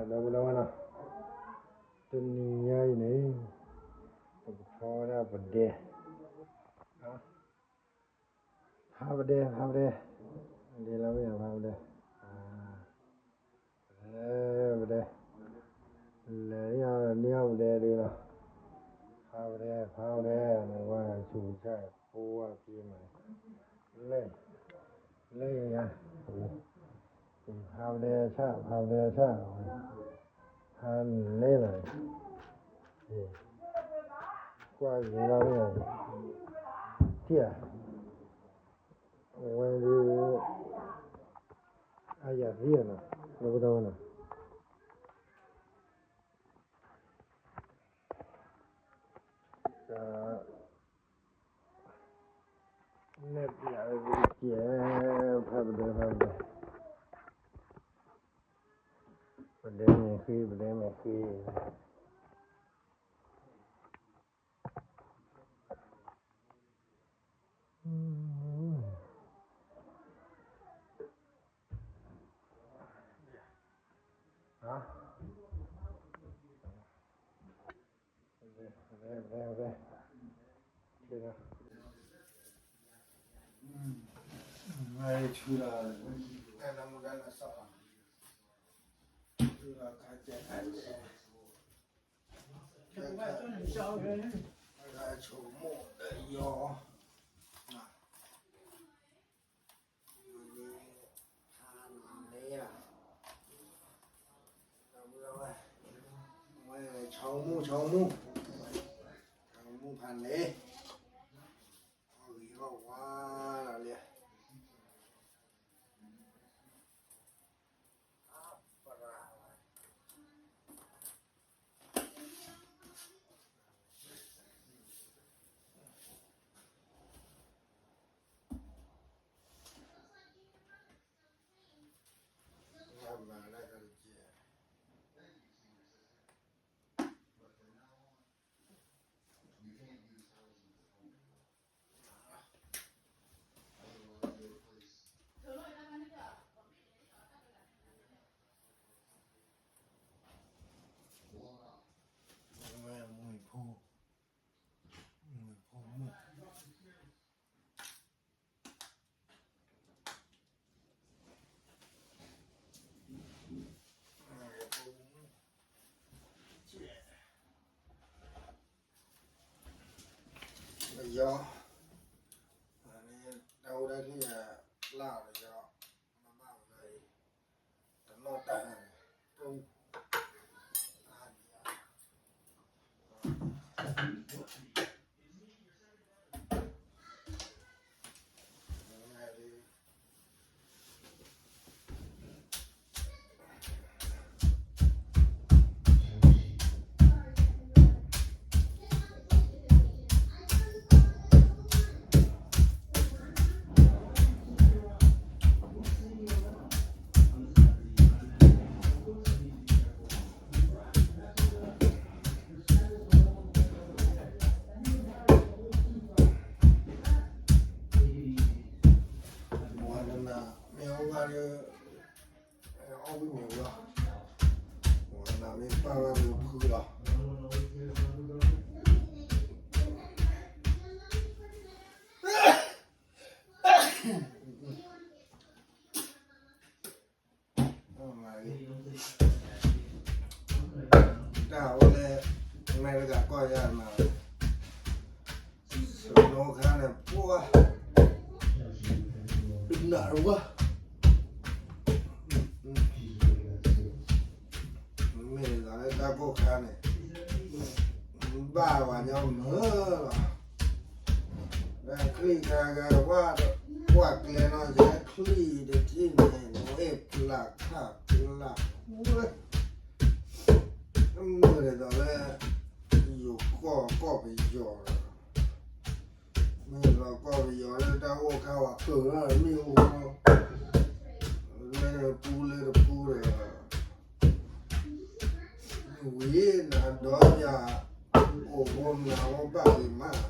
ဒီပုၢ်ဒီဝဲၢ်နီၤ, တနံၤညါအံၤန့ၣ် ပကဖီဝဲဒၣ်ပဒဲ, ဖးပဒဲ ဖးပဒဲ, ဒ်လၢမ့ၢ်ဖးပဒဲ, ပဒဲ ပဒဲ, လဲၤန့ၢ်အီၤန့ၢ်အီၤပဒဲဒ်လီၤ, ဖးပဒဲ ဖးပဒဲ, နဝဲဆူးဆၢ် ပဝဲက့ၤမး, လဲၤ လၢယၤ, ဖးပဒဲဆၣ် ဖးပဒဲဆၣ်, ဖးန့ၢ်လီၤ, ကွၢ်က့ၤလီၤ, ထံၣ်ဧါ, အဝဲဒၣ် အယၤသံနီၤ, လၢပဒီဝဲနီၤ, က နဲၣ်ပျးဝဲကဲ, ဖးပဒဲ ဖးပဒဲ, ပဒဲမဲာ်ဃ့ ပဒဲမဲာ်ဃ့, ဆိကမိၣ်ဒီးယီၤ ဖးန့ၢ်ဧါ, ဝဲ ဆီမူ ဆီမူ, ဆီမူဖးန့ၢ်, အီၣ်ဂံၢ်အီၣ်ဝါလီၤလံ, အပရၤ မုၢ်ဖိ မုၢ်ဖိမုၣ် ပယီၤ တၢ်အိၣ်တၢ်ချံယၤ လၢပယီၤ မၤဘၣ်ပယီၤအံၤ တနီၢ်တၢ်န့ၣ် တူၢ် မ့ၢ်အီၣ်ဘၣ်ဒီး အီၣ်ဝံၣ်မ့ၤလီၤ, မ့ၢ်ပာ်ဘၣ်ဒီးဖုလီၤ. တၢ်အိၣ်လၢ အမဲရကၤကီၢ်ယါမး စနိခါန့ၣ် ပှၤ နၢ်ဝါ မ့ၢ်လီၤလၢတၢ်ကိၢ်ခါန့ၣ် ဘၣ်ဝဲညီမုၢ်လီၤ. လၢချံၣ်ခါဂၤဝါ ကွၢ်ကျဲနီၤ ယဲချံၣ်တထံၣ်န့ၣ် နအဲၣ်ပျၢ်ခၣ်ပျၢ်ဝဲ မုၢ်ဒ်သိးလၢ ယိၤကီၢ်ကီၢ်ပယီၤလီၤ. မ့ၢ်လီၤကီၢ်ပယီၤလၢတၢ်အိၣ်ခါဝဲ ကၢၤလၢမ့ၣ်အူ လၢပူလၢတပူဒီး ဝံၤနၤဒီးယၤ အိၣ်ဘိနၤအိၣ်ဘၣ်ဂ့ၤမး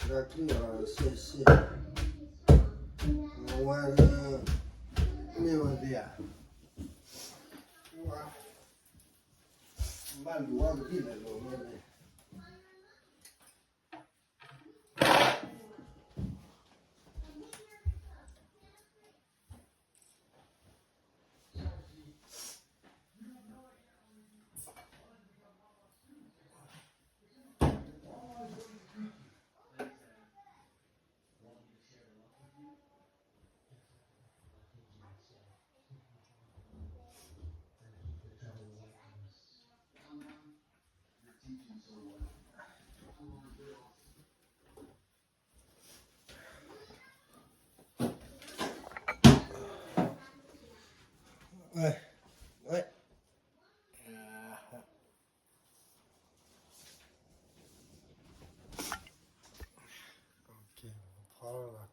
တၢ်ချံၣ်အီၤစ့ၢ်စ့ၢ် ဝဲ မ့ၢ်ဝဲသ့ဧါ. ဘၣ်လူၤဝဲကသံၣ်လဲၤလိၤဝဲန့ၣ်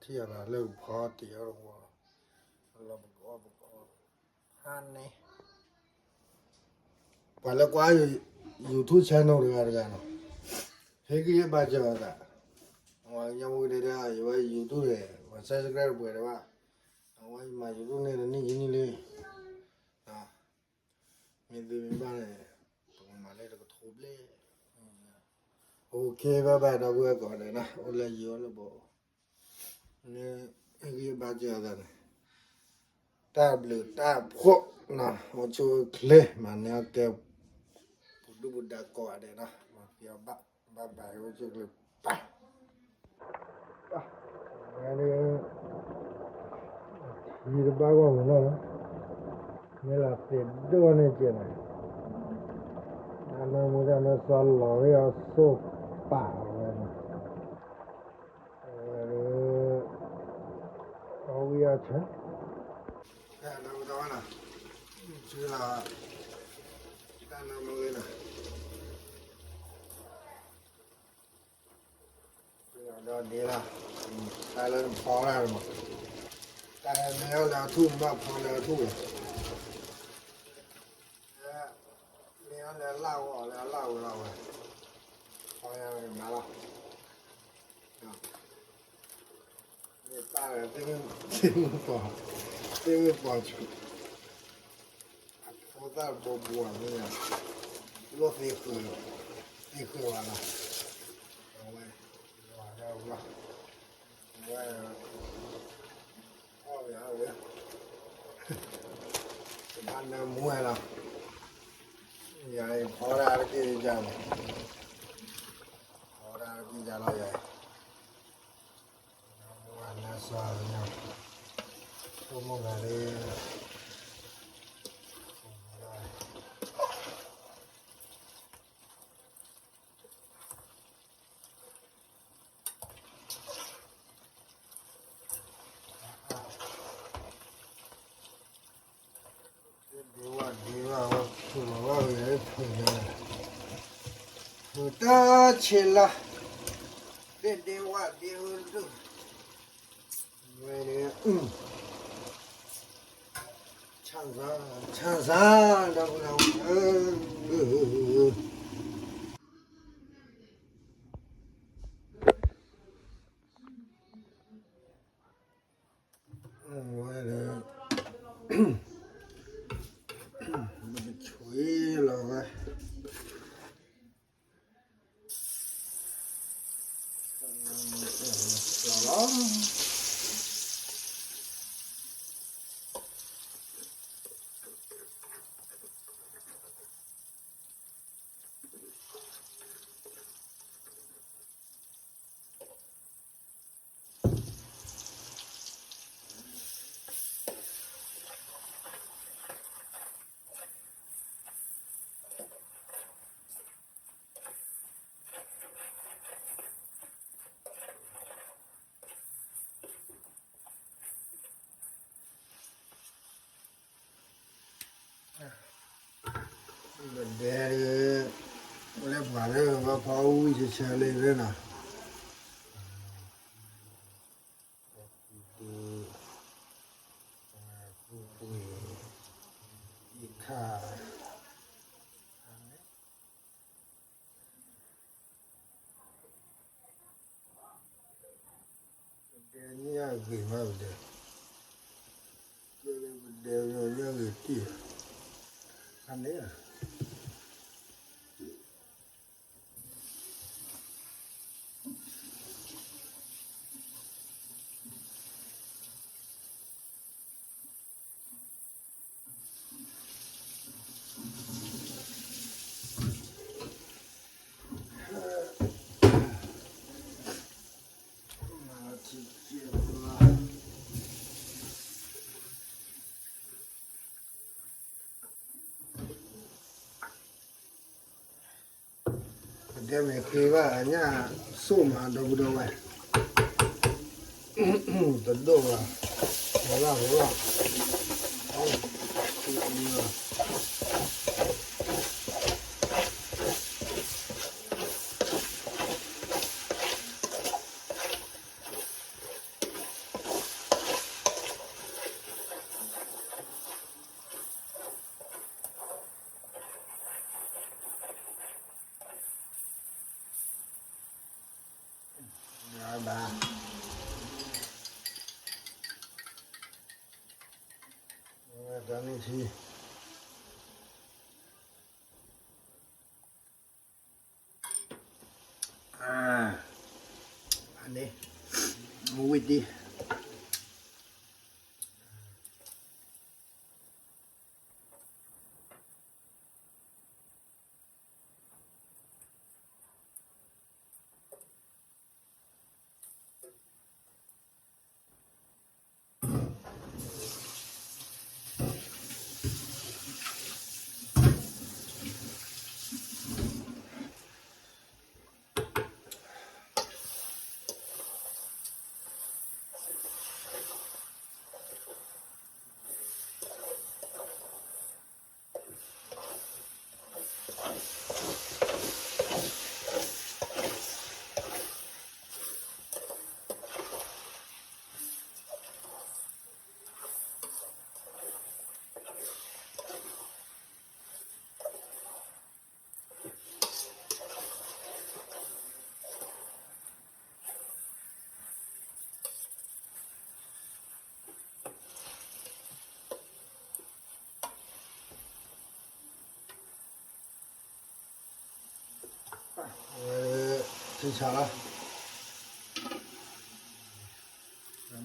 ဖီလီၤထံၣ်အသးလၢဖီတံၢ်အီၣ်တဝီလီၤ ပကအီၣ်ပကအီၣ် ဟါန့ၣ် ပှၤလၢကွၢ် YouTube channel တဂၤတဂၤနီၤ ဟ့ၣ်ဂံၢ်ဟ့ၣ်ဘါစၢၤအသး ဝဲညါမူဒဲဒဲ ယဝဲ YouTube န့ၣ် ဝဲ subscribe ပှဲၤတဘၣ် အဝဲယမၤ YouTube န့ၣ်တနံၣ်ခံနံၣ်လံ မ့ၢ်သ့မ့ၢ်ဘၣ်န့ၣ် ပကမၤလၢတကထိဘျဲၣ် OK bye bye ဒီပုၢ်ဝဲၢ်ကိးဂၤဒဲးနီၤ အိၣ်လၢယံၤအိၣ်လၢဘူး န့ၣ် ဟ့ၣ်ဂံၢ်ဘါစၢၤအသးန့ၣ် တၢ်ဘျုးတၢ်ဖှိၣ်နီၤ အိၣ်ဆူၣ်အိၣ်ချ့ မၤန့ၢ်အီၣ်ကဲ ပူၤဒုၣ်ပူၤဒါကိးဂၤဒဲးနီၤ မၤသံအီၣ်ဘၣ် bye bye အိၣ်ဆူၣ်အိၣ်ချ့ ဘၣ် ဝဲဒၣ် ထံတဘၣ်ဂီၢ်မုၢ်နီၤ မ့ၢ်လၢသ့ၣ်ဒိၣ်န့ၢ်ကဲန့ၣ် တၢ်နၢမူတၢ်နၢစီလီၤဂ့ၤအီၤ စိပာ်ဝဲန့ၣ် အဝဲ အီၣ်ဝံၣ်အီၣ်ဆၢ တၢ်နၢမူတၢ်ဝဲနီၤ ဆူလီၤ တၢ်နၢမူဂ့ၤနီၤ ဒီးဒ့လီၤ တၢ်လၢနဖီတၢ်မး တၢ်မ့ၢ်အီၣ်လၢအထူၣ် နဘၣ်ဖီလၢအထူၣ်လီၤ မ့ၢ်အီၣ်လၢအလၣ်ဝဲ အီၣ်လၢအလၣ်ဝဲလီၤဝဲ ဖီညါဝဲမၤလီၤ မ့ၢ်ပၢ်ဒီး သ့ၣ်မုၣ်ပီၤ သ့ၣ်မုၣ်ပီၤဆူၣ် အဖိသၣ်တဘိဘိမ့ၢ်ညါ လိၣ်သ့ဃၢၤ သ့ဃၢၤဝဲလီၤ အဝဲ လီၤဒၣ်ဝဲ အဝဲ အီၣ်ဝဲအီၣ်ဝဲ တဘၣ်နၢမူဝဲလီၤ ယၤအံၤဖီဒၣ်တက့ၢ်ယၤန့ၣ် ဖီဒၣ်တက့ၢ်ယၤလီၤယၤအံၤ နၢမူဝဲနၢစီညါ ဆိကမိၣ်ဂၤလၢ ဒ့ဝၣ်ဒ့ဝၣ်ဝဲ ဖုလီၤဝဲဂ့ၤလၢဖုညါ ဖုတၢ်ဆ့လၢ ဒ့ဒ့ဝၣ်ဒ့ဝၣ်ဒိၣ် ဝဲန့ၣ် ဆၣ်စၢ် ဆၣ်စၢ် ဒီပုၢ်ဒီဝဲၢ်ဧၢ ဝဲဒီး ပကဆွံလီၤဝဲ လီၤလီၤ ပဒဲဒ် လၢပှၤလၢပဖီဝံၣ်ဆၢဆၢလံန့ၣ်နီၤ ပူၤပူၤ ယခါ ပဒဲညၣ်ဂ့ၤမးပဒဲ, ပဒဲညၣ်ဂ့ၤတံၢ်, ပတဲမ့ၢ်ဃ့ဘၣ်ညၣ်စိၣ်မး ဒီပုၢ်ဒီဝဲၢ်, တဒိၣ်ဘၣ်, ဟိလီၤဟိလီၤ. ဘၣ်, တၢ်န့ၣ်ထံ အန့ၣ် ဝံၣ်တံၢ်ထံဆးလီၤ,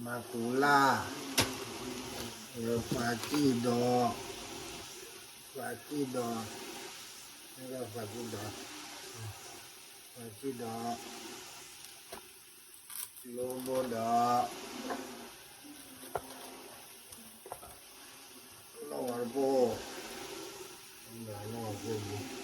မၤကူလၢ်, ပှၤစံၣ်ဒီး, ပှၤစံၣ်ဒီး, ပှၤစံၣ်ဒီး, ပှၤစံၣ်ဒီး လိဘိဒီး လီၢ်ဝါတဘိ, လီၢ်ဝါတဘိ,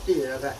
အီၣ်သၣ်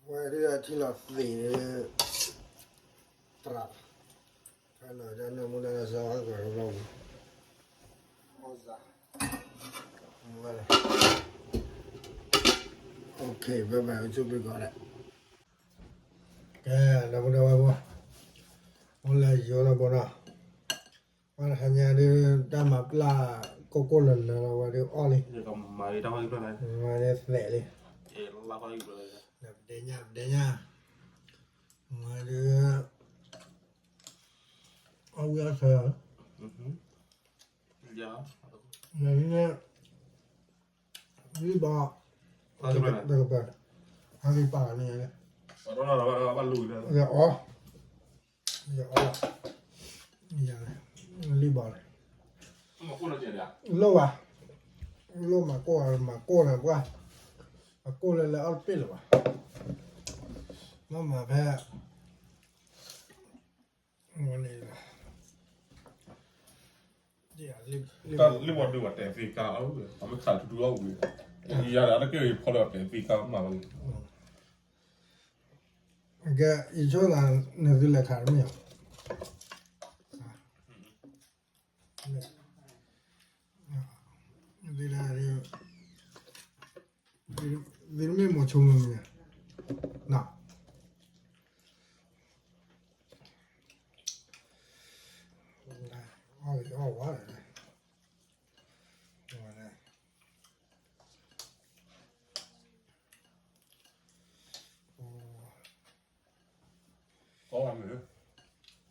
ဝဲဒၣ်ထံလီၤသ့ၣ်, သရၣ်, ဖဲလီၤဒၣ်နၢမူဒါလၢစီၤဟဲကီၢ်တဘျီပူၤ, အီၣ်စၢ်, ဝဲလဲၣ်, OK, bye bye, အိၣ်ဆူၣ်ပ့ၢ်ကီးလဲၣ်, ကဲ, ဒီပုၢ်ဒီဝဲၢ်ဖိ, အိၣ်လၢယိၤလီၤဘိနီၤ, ပှၤတဟါညါဒုး တၢ်မၤပျၢ်ကိၢ်ကိၢ်လၢၤလၢၤလီၤဝဲဒုးအီၣ်လံ, မၤဒ်သဲးလံ, ပဒဲညါ ပဒဲညါ, ဝဲဒုး အီၣ်ဝံၣ်အီၣ်ဆၢ, ယၤ, လံၣ်ဘီ, တကပၤ, ဟးက့ၤပာ်လီၤန့ၣ်, ယအီၣ်, ယအီၣ်, လံၣ်ဘီန့ၣ်, လိၣ်ဘၣ်, လိၣ်မၤကိၢ်, မၤကိၢ်န့ၣ်ပှၢ်, မၤကိၢ်လၢလၢအီၣ်တပ့ၢ်လၢၤဘၣ်, မ့ၢ်မၤဖဲ လံၣ်ဘီဒုးဝဲတဲာ်သ့ကါ, အဝဲခးထူထူအီၣ်ဝံၤ, ယၤဒီးတက့ၢ်ဖီလၢတဲာ်သ့ကါမးလီၤ, ကဲ, ယဆိသး နသုလဲၤခးတမ့ၢ်ဧါ, သုတမ့ၢ်မိၤဆိမ့ၢ်မ့ၢ်ဧါ, န အီၣ်ဝဲ,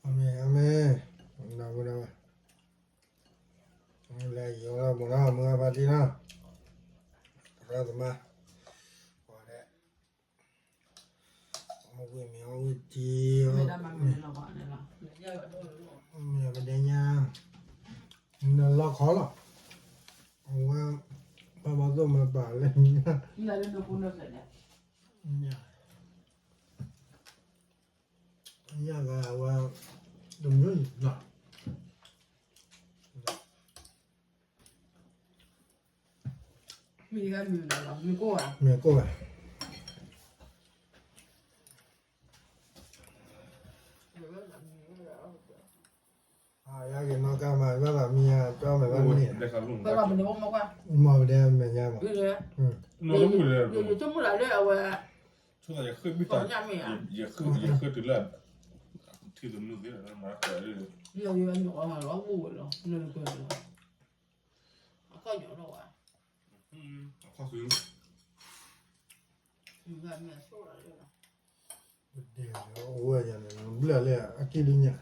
အမ့ၢ်, အမ့ၢ်, ဒီပုၢ်ဒီဝဲၢ်, လဲၤယိၤလီၤဘိနီၤ, မုၢ်ဂၤဖါတံၢ်နီၤ, သရၣ်သမါ, ပှၤဒဲး, အီၣ်ဝံၣ်မ့ၤအီၣ်ဝံၣ်တံၢ်, မ့ၢ်ပဒဲညါ, နလီခီလီၤ, အဝဲ, ပှၤဘၣ်သိၣ်မၤပာ်လၢ ညါ, ညါဂၤဝဲ, တမုၢ်နီၤ, မ့ၢ်ကိၢ်ဝဲ, ယက့ၤနီၢ်ကါမး ဘၣ်သးမံယါ ကၠီမဲာ်ဘၣ်န့ၣ်, မ့ၢ်ပဒဲမဲာ်ညါမး, ယဆိကမိၣ်လၢအဝဲ, ယဃ့တုၤလၢ, ထံသနူသ့လီၤ, အကီၢ်ညိးထီၣ်ဝဲ, ပဒဲအဝဲယၤန့ၣ် ဘျၢၣ်လၢအကံၣ်ဒုညၣ်,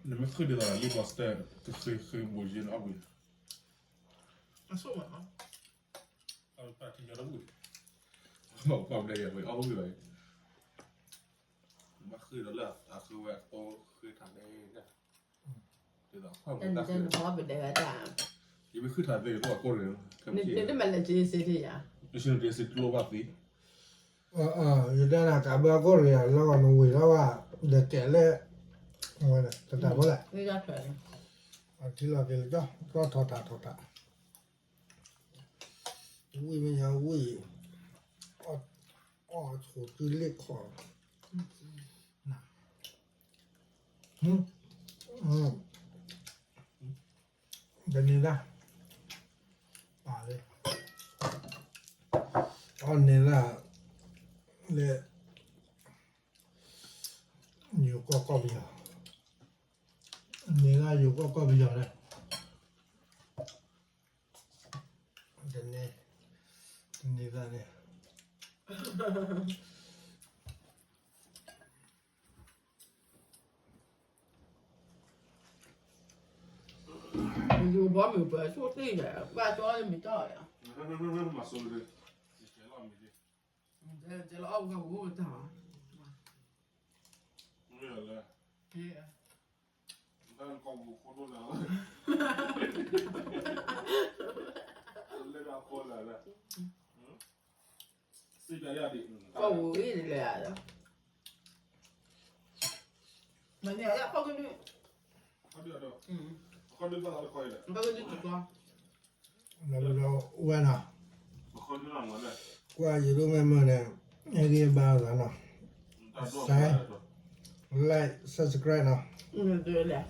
နမ့ၢ်ဃ့ဒ်သိးလံ Boston ကဃ့ဃ့ဘိယဲၢ်န့ၣ်အီၣ်ဝံၤ, အဆိၣ်မးနီၤ, အပာ်ထံယီတဝံၤ, ပှၤဘျဲယၤဝဲအီၣ်ဝံၤဘၣ်, ဘၣ်ဃ့ဒီးလၢအဃ့ဝဲအတိဃ့ထးန့ၣ်, ယမ့ၢ်ဃ့ထးသ့ တဘၣ်ကိၢ်န့ၣ်, နတမၤလဲၤက့ၤစ့တယၤ, ယတဲနၤကးဘၣ်ကိၢ်န့ၣ် လီၤဂီၤနဝံၤထီၣ်ဘၣ်, ဒီးကဲးလၢ, တတၢ်ဖိလဲၣ်, ထံလီၤက့ၤလၢကၠီ ကၠီထီၣ်တၢ်ထီၣ်တၢ်, ဝံၣ်မ့ၢ်ညါဝံၣ်, အီၣ်ဆိးကုလ့ၣ်ခီၣ်, တန့ၤဒၣ်, ပာ်လၢ, အီၣ်န့ၢ်ဒၣ်, လၢ, ယိၤကီၢ်ကီၢ်ပယီၤ, န့ၢ်ဒၣ်ယိၤကီၢ်ကီၢ်ပယီၤလၢ, တန့ၤ, တန့ၤဒၣ်န့ၣ် ယိၤဘီမုၢ်ပၢၤဆိၣ်တ့ၢ်ယၤ ဘၣ်ကၠီလၢမ့ၢ်တၢ်ယၤ, မၤဆိလၢ, ကဲလီၤအီၣ်ဝဲဝဲတၢ်, မ့ၢ်လၢ, တၢ်ကီၢ်ပူၤခိၣ်ဒိၣ်လၢ, လၢဒၣ်အဃိလၢ်လၢ, စံးပျးယၤဒ်, ကီၢ်ပူၤအံၤလဲၣ်, မ့ၢ်န့ၣ်အခီၣ်ဒု, အခီၣ်ဒုဘၣ် ဘၣ်ဝဲဒ်တကီ ဝဲနီၤ, ကွၢ်ယဒိၣ်မ့ၢ်မုာ်န့ၣ် ဟဲဂ့ၤဘါသးနီၤ, စဲ like subscribe နီၤ, မ့ၢ်ကွဲလီၤ.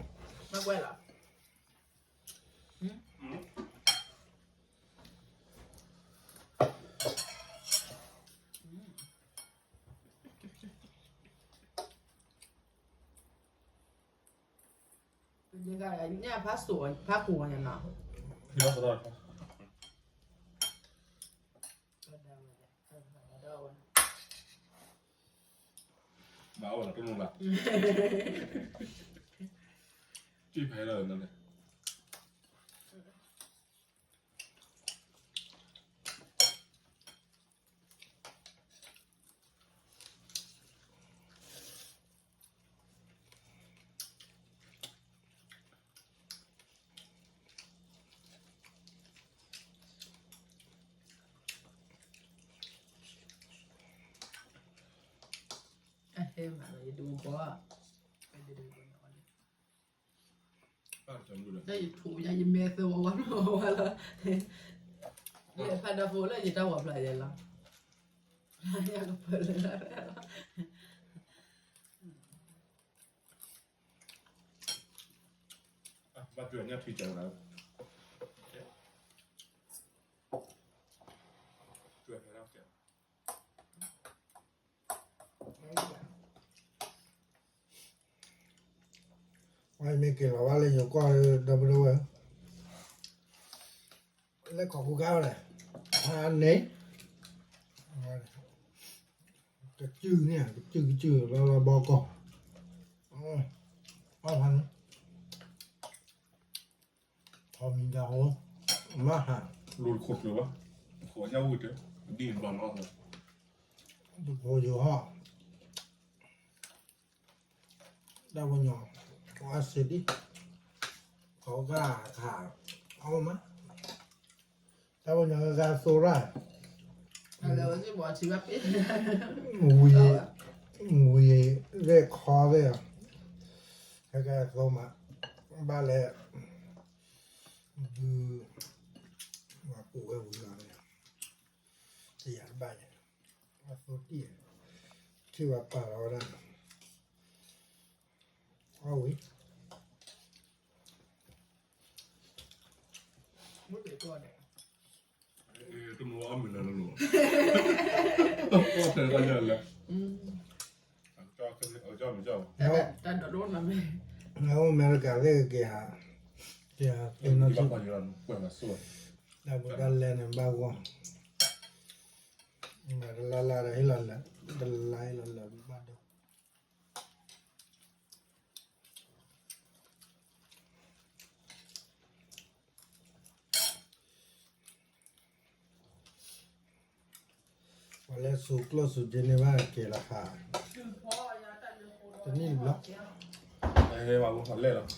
ညၣ်ဖးစိးဖးကူၤဝဲန့ၣ်နီၤ, ဘၣ်အိၣ်လီၤတလိၣ်လၢ်, စံၣ်ဖဲလၢာ်န့ၣ် အဟဲမးလီၤ ယဒိးဘီ, တၢ်ယထိးယၤ ယမဲာ်သၢဝီဝါ မ့ၢ်ဝါလီၤ, ယဖးဒၣ်ဖိလၢယတၢ်ဝီဖျါယဲလီၤ, ယကပၢၤလၢလီၤ, ဘၣ်တုၤညၣ်ထံကဲဝဲဒၣ် ဝဲမ့ၢ်က့ၤလီၤဘၣ်လၢယိၤကီၢ်ဒီပုၢ်ဒီဝဲၢ်, လဲၤခီၣ်ခူခါဝဲလဲၣ်, ဟါန့ၣ်, ကစုၢ်န့ၣ် ကစုၢ်ကစုၢ်လီၤလီၤဘီကီၢ်, အီၣ်ဖးန့ၣ် ထီမံၤဒၣ်ဟိ, မၤဟး, လိၤတခိၣ်ကျၢၤဘၣ်, ခိၣ်ညၣ်ဝူတၢ်, ဒ်ဘျီနီၤ, တခိၣ်ယိၤဟီၣ်, တၢ်ပညိၣ်, အစ့ဒံ, ခီကါခါ, အီၣ်မး, တၢ်ပညိၣ်ကဂၤသိရၣ်, ဝံၤ, ဝံၤ, ရဲၣ်ခီရဲၣ်, ကဂၤသိမး, ဘၣ်လဲၣ် ဒုး, ပှၤပူၤဝဲဝံၤလီၤန့ၣ်, တယၤတဘၣ်ယဲ, အသိတံၢ်, ထံၣ်ဝဲပာ်လီၤဝဲဒၣ်, အီၣ်ဝံၤ, မ့ၢ်တမ့ၢ်အီၣ်မ့ၤလၢလၢ, အီၣ်ဖဲတၢ်ညၣ်လၢ တၢ်ဒိးဒိၣ်နမ့ၢ်, အဝဲအမဲရကၤသ့ၣ်က့ၤဧါ, က့ၤဧါ, တၢ်ပူၤတၢ်လဲၢ်န့ၣ်ဘၣ်ဂီၢ်, မ့ၢ်တလါလါဒီးဟ့ၣ်လီၤလၢာ်, တလါဟ့ၣ်လီၤလၢာ်ဘၣ်ဒီး, ပှၤလဲၤဆူကျိၣ်ဆူက့န့ၢ်ဘၣ်က့ၤလီၤဟး, တနံၣ်တဘျီ, ဟဲဘၣ်လဲၣ်လီၤ,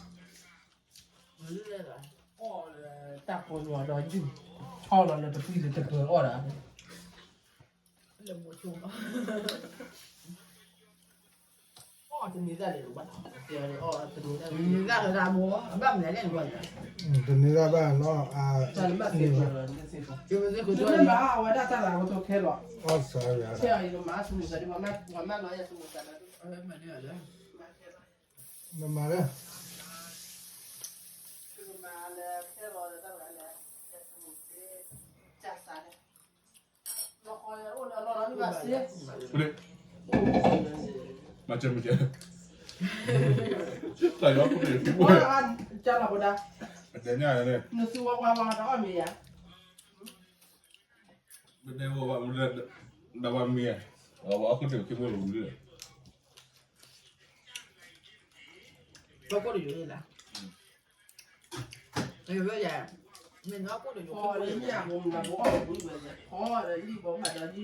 တၢ်ကိးညိၣ်ဒီးယုၢ်, ဆီလီၤလၢတပှံၤလၢတပၢၤအီၣ်ဒၣ်, လၢမိၤဆိ, တန့ၤသၣ်လၢၤဘၣ်, တန့ၤသၣ်လၢၤဘၣ်, အဘၣ်မနုၤလဲၣ်, တန့ၤသၣ်ဘၣ်နီၤ, တမ့ၢ်ဘၣ်အဝဲဒၣ်တၢ်လၢအဝဲထိခဲလီၤ, အီၣ်စၢၤယၤ, မၤလၢ မၤလၢခဲလီၤဒီးတၢ်ဝဲလဲၣ်, မၤစၢၤမ့ၢ်ကဲ, တၢ်ယီၤခိၣ်န့ၣ်, ကၢ်လီၤဘိဒၣ်, ပတဲညါန့ၣ်, နသူဝဲဝဲဝဲတအီၣ်မ့ၢ်ယၤ, ပတဲဝဲဝဲ, ဒီးဝဲမ့ၢ်, အဝဲအခိၣ်န့ၣ်က့ၤမ့ၢ်ဝံၤလံ, ဘၣ်ကိၣ်တယိၤလၢ်, မ့ၢ်နီၢ်ကိၣ်တယိၤ,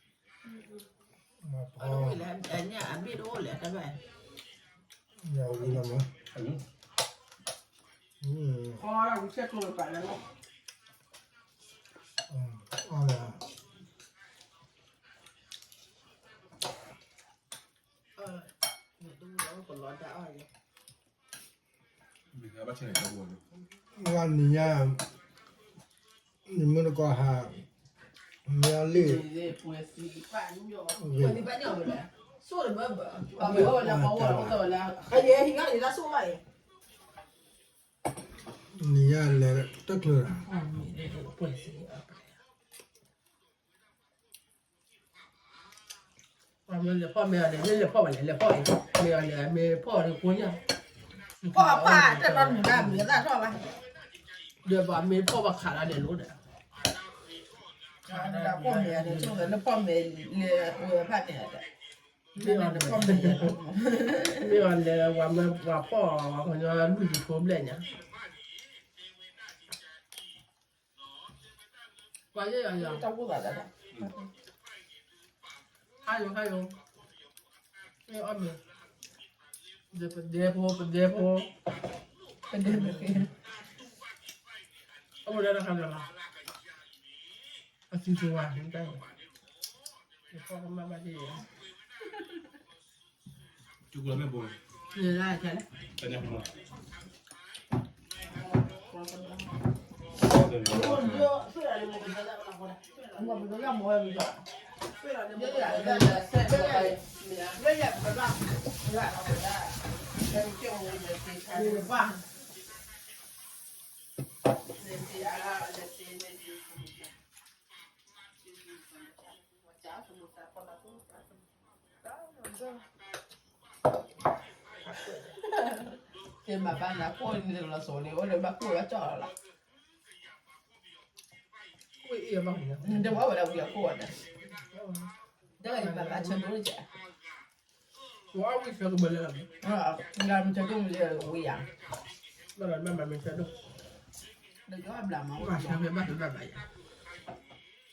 အီၣ်လံဘၣ်ဖးဒိၣ်လံ, အဘ့ၣ်တအိၣ်လဲၣ်တဘၣ်, ယဝံၤလီၤမး, အီၣ်လၢဝံၤဆဲးကျိးလၢပာ်လၢလီၤ, အီၣ်လၢ မ့ၢ်တအိၣ်ဒီးကလီတၢ်အီၣ်ယဲ, မ့ၢ်ဘၣ် နံၤညါ နမုၢ်နကီၢ်ဟး မ့ၢ်အီၤလံ နံၤညါလဲၤတချုးလီၤ မ့ၢ်လဲၤဖီၣ်မ့ၢ်အီၤန့ၣ် မ့ၢ်လဲၤဖီၣ်ဘၣ်လဲၣ် လဲၤဖီၣ်အံၤ မ့ၢ်အီၤန့ၣ် မ့ၢ်ဖီၣ်အီၤန့ၣ် ကိညၢ် ဖီၣ်အပၢ်တၢ်နီတမံၤဒၣ်မံၤအသၣ်ထီၣ်ဘၣ် ဒီးဘၣ်မ့ၢ်ဖီၣ်ဘၣ်ခးလၢန့ၣ်လိၤဒီး ဖီၣ်မ့ၢ်အီၤန့ၣ် ဆိကမိၣ်လၢဖီၣ်မ့ၢ်လၢဝဲဖၣ်န့ၣ်ဒီး မ့ၢ်အီၤလဲၤ ပှၤဖီၣ်အီၤ ပှၤကညီလွံၢ်ကထိဘျဲၣ်ညါ ပှၤယဲၢ်ယၤယၤ တၢ်ကူၣ်သးတၢ် ဟါယိၤ ဟါယိၤ မ့ၢ်အီၣ်မ့ၢ် ပဒဲဖိ ပဒဲဖိ ပဒဲဖိ အအိၣ်လၢတၢ်ခါလၢ်လီၤ အသံသဝါ နတၢ် ယဖီၣ်ကမၣ်ဘၣ်ဒ်ယဲ နလၢခဲလၢာ် ကဲမၤဘၣ်နၤကိၢ်န့ၣ်လီၤစိၤန့ၣ် အိၣ်ဒီးဘၣ်ကိၢ်ဘၣ်ကၠီၣ်လီၤလီၤ တဝဲဝဲဒၣ်ဝံၤအကိၢ်ဝဲဒၣ် တၢ်ဘၣ်ဘၣ်ဆၢဒိၣ်ကဲ ဝံၤဆၢကဘၢလၢ မ့ၢ်ဆၢဒိၣ်မ့ၢ်လၢဝံၤယၤ ဘၣ်မၤမ့ၢ်ဆၢဒိၣ် ဒီးကဘျါမၤ ဘၣ်ဆၢဖဲဘၣ်ဖဲဘၣ်ဘၣ်ယၤ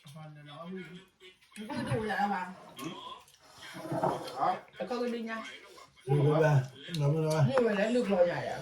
ဝံၤ အခီကဒုညါ မ့ၢ်ဝဲလၢနုာ်ကျီညါယၤ